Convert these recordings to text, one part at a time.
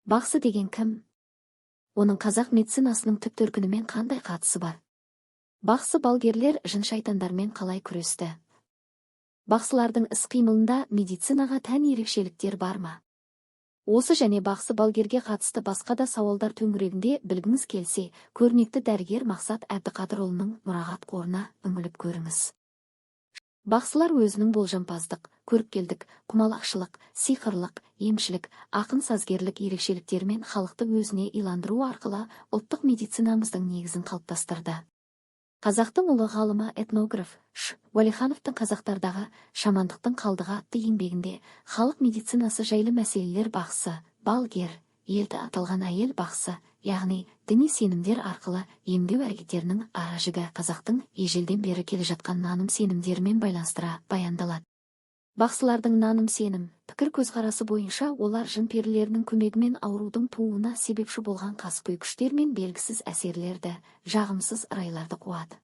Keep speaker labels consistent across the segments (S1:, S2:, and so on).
S1: Бақсы деген кім? Оның қазақ медицинасының түп төркінімен қандай қатысы бар? Бақсы балгерлер жын-шайтандармен қалай күресті? Бақсылардың іс-қимылында медицинаға тән ерекшеліктер бар ма? Осы және бақсы балгерге қатысты басқа да сауалдар төңірегінде білгіңіз келсе, көрнекті дәрігер Мақсат Әбдіқадырұлының мұрағат қорына үңіліп көріңіз. Бақсылар өзінің болжампаздық, көріпкелдік, құмалақшылық, сиқырлық, емшілік, ақын сазгерлік ерекшеліктерімен халықты өзіне иландыру арқылы ұлттық медицинамыздың негізін қалыптастырды. Қазақтың ұлы ғалымы, этнограф Ш. Уәлихановтың «Қазақтардағы шамандықтың қалдығы» атты еңбегінде халық медицинасы жайлы мәселелер бақсы, балгер, елді аталған әйел бақсы, яғни діни сенімдер арқылы емдеу әрекеттерінің ара-жігі қазақтың ежелден бері келе жатқан наным-сенімдерімен байланыстыра баяндалады. Бақсылардың наным-сенім, пікір көзқарасы бойынша олар жын-перілерінің көмегімен аурудың тууына себепші болған қаскөй күштер мен белгісіз әсерлерді, жағымсыз ырайларды қуады.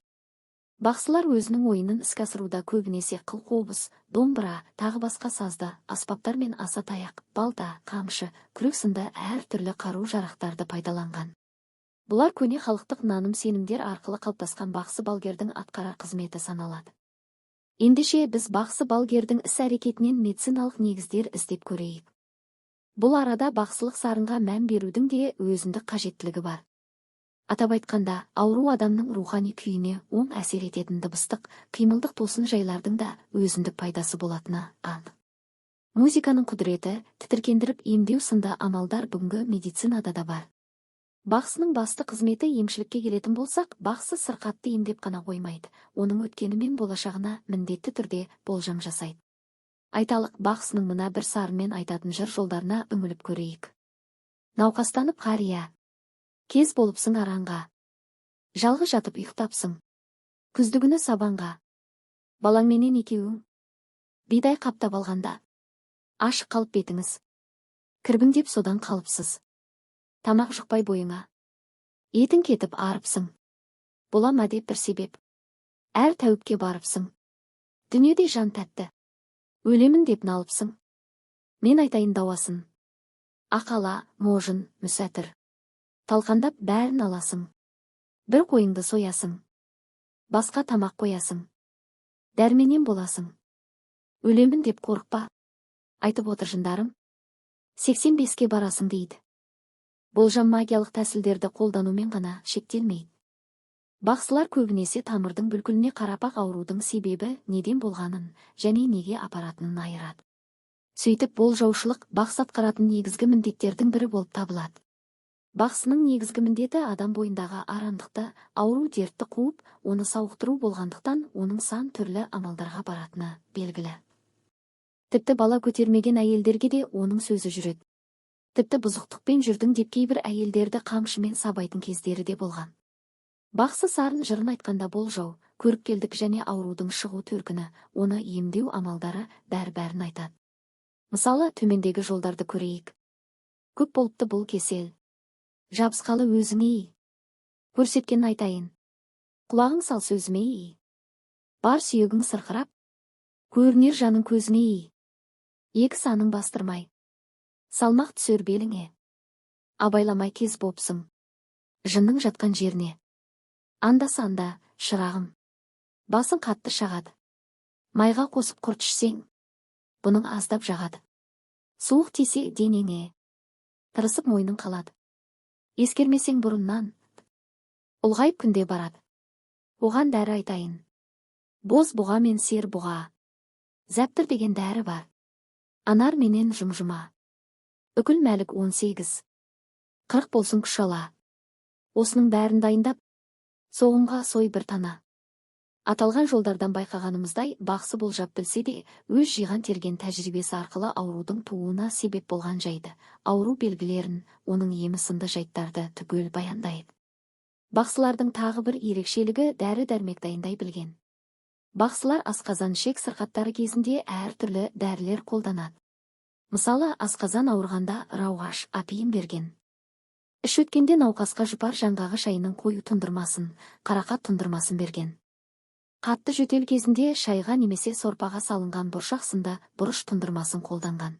S1: Бақсылар өзінің ойынын іске асыруда көбінесе қыл-қобыз, домбыра, тағы басқа сазды аспаптар мен аса таяқ, балта, қамшы, күрек сынды әр түрлі қару-жарақтарды пайдаланған. Бұлар көне халықтық наным-сенімдер арқылы қалыптасқан бақсы-балгердің атқарар қызметі саналады. Ендеше біз бақсы балгердің іс-әрекетінен медициналық негіздер іздеп көрейік. Бұл арада бақсылық сарынға мән берудің де өзіндік қажеттілігі бар. Атап айтқанда, ауру адамның рухани күйіне оң әсер ететін дыбыстық, қимылдық тосын жайлардың да өзіндік пайдасы болатыны анық. Музыканың құдіреті, тітіркендіріп емдеу сынды амалдар бүгінгі медицинада да бар. Бақсының басты қызметі емшілікке келетін болсақ, бақсы сырқатты емдеп қана қоймайды, оның өткені мен болашағына міндетті түрде болжам жасайды. Айталық, бақсының мына бір сарынмен айтатын жыр жолдарына үңіліп көрейік. Науқастанып қария, кез болыпсың аранға. Жалғыз жатып ұйықтапсың. Күздігүні сабанға. Балаңменен екеуің. Бидай қаптап алғанда. Ашық қалып бетіңіз. Кірбіңдеп содан қалыпсыз. Тамақ жұқпай бойыңа. Етің кетіп арыпсың. Бола ма деп бір себеп. Әр тәуіпке барыпсың. Дүниеде жан тәтті. Өлемін деп налыпсың. Мен айтайын дауасын. Ақала, можын, мүсәтір. Талқандап бәрін аласың. Бір қойыңды соясың. Басқа тамақ қоясың. Дәрменен боласың. Өлемін деп қорықпа. Айтып отыр жындарым. 85-ке барасың дейді. Болжам магиялық тәсілдерді қолданумен ғана шектелмейді. Бақсылар көбінесе тамырдың бүлкіліне қарап-ақ аурудың себебі неден болғанын және неге апаратынын айырады. Сөйтіп, болжаушылық бақсы атқаратын негізгі міндеттердің бірі болып табылады. Бақсының негізгі міндеті адам бойындағы арандықты, ауру дертті қуып, оны сауықтыру болғандықтан, оның сан түрлі амалдарға баратыны белгілі. Тіпті бала көтермеген әйелдерге де оның сөзі жүреді. Тіпті бұзықтықпен жүрдің деп кейбір әйелдерді қамшымен сабайтын кездері де болған. Бақсы сарын жырын айтқанда болжау, көріпкелдік және аурудың шығу төркіні, оны емдеу амалдары бәрі-бәрін айтады. Мысалы, төмендегі жолдарды көрейік. Көп болыпты бұл кесел. Жабысқалы өзіңе. Көрсеткен айтайын. Құлағың сал сөзіме. Бар сүйегің сырқырап, көрінер жаның көзіңе. Екі саның бастырмай. Салмақ түсер беліңе. Абайламай кез бопсың. Жынның жатқан жеріне. Анда-санда, шырағым. Басың қатты шағады. Майға қосып құрт ішсең, бұның аздап жағады. Суық тисе денеңе. Тырысып мойның қалады. Ескермесең бұрыннан, ұлғайып күнде барады. Оған дәрі айтайын. Боз бұға мен сер бұға. Зәптір деген дәрі бар. Анар менен жұмжұма. Үкіл Мәлік 18. 40 болсын күш ала. Осының бәрін дайындап, соғымға сой бір тана. Аталған жолдардан байқағанымыздай, бақсы болжап білсе де, өз жиған терген тәжірибесі арқылы аурудың тууына себеп болған жайды, ауру белгілерін, оның емі сынды жайттарды түгел баяндайды. Бақсылардың тағы бір ерекшелігі дәрі-дәрмек дайындай білген. Бақсылар асқазан ішек сырқаттары кезінде әртүрлі дәрілер қолданады. Мысалы, асқазан ауырғанда рауғаш, апиын берген. Іш өткенде науқасқа жұпар жаңғағы шайының қою тұндырмасын, қарақат тұндырмасын берген. Қатты жөтел кезінде шайға немесе сорпаға салынған бұршақ сынды бұрыш тұндырмасын қолданған.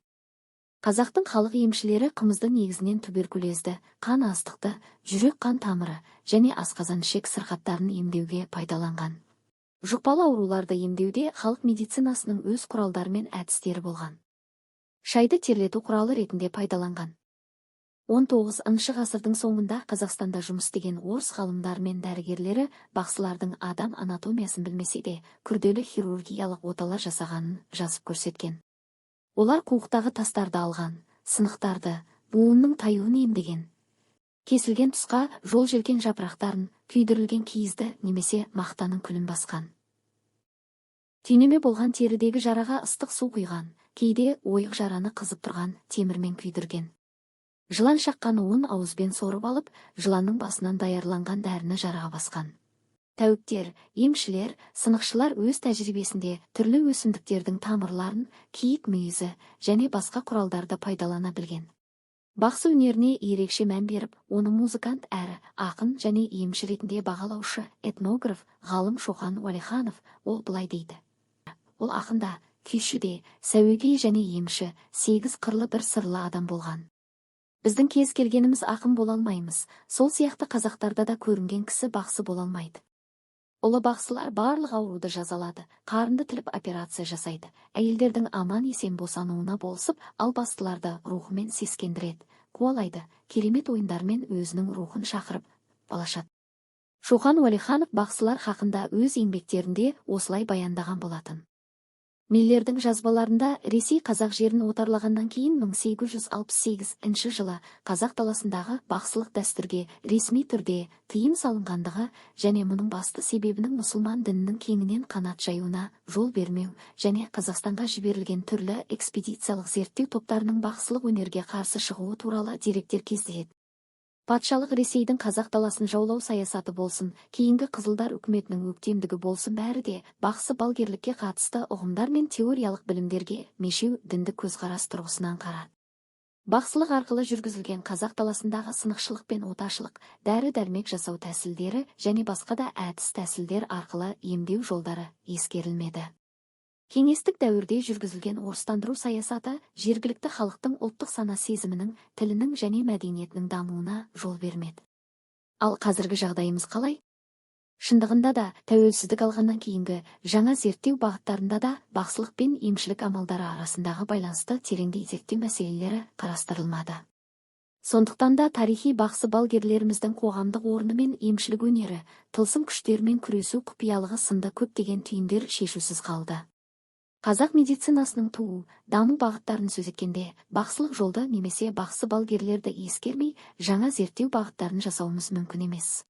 S1: Қазақтың халық емшілері қымызды негізінен туберкулезді, қан аздықты, жүрек-қан тамыры және асқазан-ішек сырқаттарын емдеуге пайдаланған. Жұқпалы ауруларды емдеуде халық медицинасының өз құралдары мен әдістері болған. Шайды терлету құралы ретінде пайдаланған. 19-шы ғасырдың соңында Қазақстанда жұмыс істеген орыс ғалымдары мен дәрігерлері бақсылардың адам анатомиясын білмесе де, күрделі хирургиялық оталар жасағанын жазып көрсеткен. Олар қуықтағы тастарды алған, сынықтарды, буынның таюын емдеген. Кесілген тұсқа жол желкен жапырақтарын, күйдірілген киізді немесе мақтаның күлін басқан. Түйнеме болған терідегі жараға ыстық су құйған, кейде ойық жараны қызып тұрған темірмен күйдірген. Жылан шаққан уын ауызбен сорып алып, жыланның басынан даярланған дәріні жараға басқан. Тәуіптер, емшілер, сынықшылар өз тәжірибесінде түрлі өсімдіктердің тамырларын, киік мүйізі және басқа құралдарды пайдалана білген. Бақсы өнеріне ерекше мән беріп, оны музыкант әрі ақын және емші ретінде бағалаушы этнограф ғалым Шоқан Уәлиханов, ол былай дейді. Ол ақын да, күйші де, сәуегей және емші, сегіз қырлы бір сырлы адам болған. Біздің кез келгеніміз ақын бола алмаймыз, сол сияқты қазақтарда да көрінген кісі бақсы бола алмайды. Ұлы бақсылар барлық ауруды жазалады, қарынды тіліп операция жасайды, әйелдердің аман-есен босануына болысып, албастыларды рухымен сескендіреді, қуалайды, керемет ойындармен өзінің рухын шақырып, балашады. Шоқан Уәлиханов бақсылар хақында өз еңбектерінде осылай баяндаған болатын. Миллердің жазбаларында Ресей қазақ жерін отарлағаннан кейін 1868 жылы қазақ даласындағы бақсылық дәстүрге ресми түрде тыйым салынғандығы және мұның басты себебінің мұсылман дінінің кеңінен қанат жаюына жол бермеу және Қазақстанға жіберілген түрлі экспедициялық зерттеу топтарының бақсылық өнерге қарсы шығуы туралы деректер кездеседі. Патшалық Ресейдің қазақ даласын жаулау саясаты болсын, кейінгі қызылдар үкіметінің өктемдігі болсын, бәрі де бақсы балгерлікке қатысты ұғымдар мен теориялық білімдерге мешеу діндік көзқарас тұрғысынан қарады. Бақсылық арқылы жүргізілген қазақ даласындағы сынықшылық пен оташылық, дәрі-дәрмек жасау тәсілдері және басқа да әдіс-тәсілдер арқылы емдеу жолдары ескерілмеді. Кеңестік дәуірде жүргізілген орыстандыру саясаты жергілікті халықтың ұлттық сана сезімінің, тілінің және мәдениетінің дамуына жол бермеді. Ал қазіргі жағдайымыз қалай? Шындығында да, тәуелсіздік алғаннан кейінгі жаңа зерттеу бағыттарында да бақсылық пен емшілік амалдары арасындағы байланысты тереңдей зерттеу мәселелері қарастырылмады. Сондықтан да тарихи бақсы балгерлеріміздің қоғамдық орны мен емшілік өнері, тылсым күштермен күресу құпиялығы сынды көптеген түйіндер шешусіз қалды. Қазақ медицинасының туу, даму бағыттарын сөз еткенде, бақсылық жолды немесе бақсы балгерлерді ескермей, жаңа зерттеу бағыттарын жасауымыз мүмкін емес.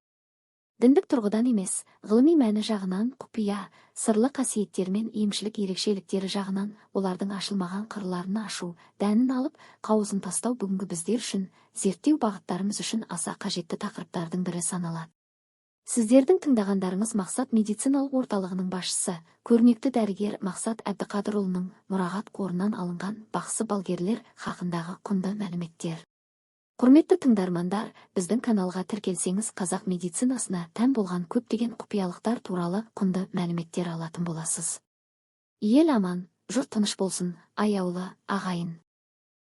S1: Діндік тұрғыдан емес, ғылыми мәні жағынан құпия, сырлы қасиеттер мен емшілік ерекшеліктері жағынан олардың ашылмаған қырларын ашу, дәнін алып, қауызын тастау бүгінгі біздер үшін, зерттеу бағыттарымыз үшін аса қажетті тақырыптардың бірі саналады. Сіздердің тыңдағандарыңыз Мақсат медициналық орталығының басшысы, көрнекті дәрігер Мақсат Әбдіқадырұлының мұрағат қорынан алынған бақсы балгерлер хақындағы құнды мәліметтер. Құрметті тыңдармандар, біздің каналға тіркелсеңіз, қазақ медицинасына тән болған көптеген құпиялықтар туралы құнды мәліметтер алатын боласыз. Ел аман, жұрт тыныш болсын, аяулы ағайын.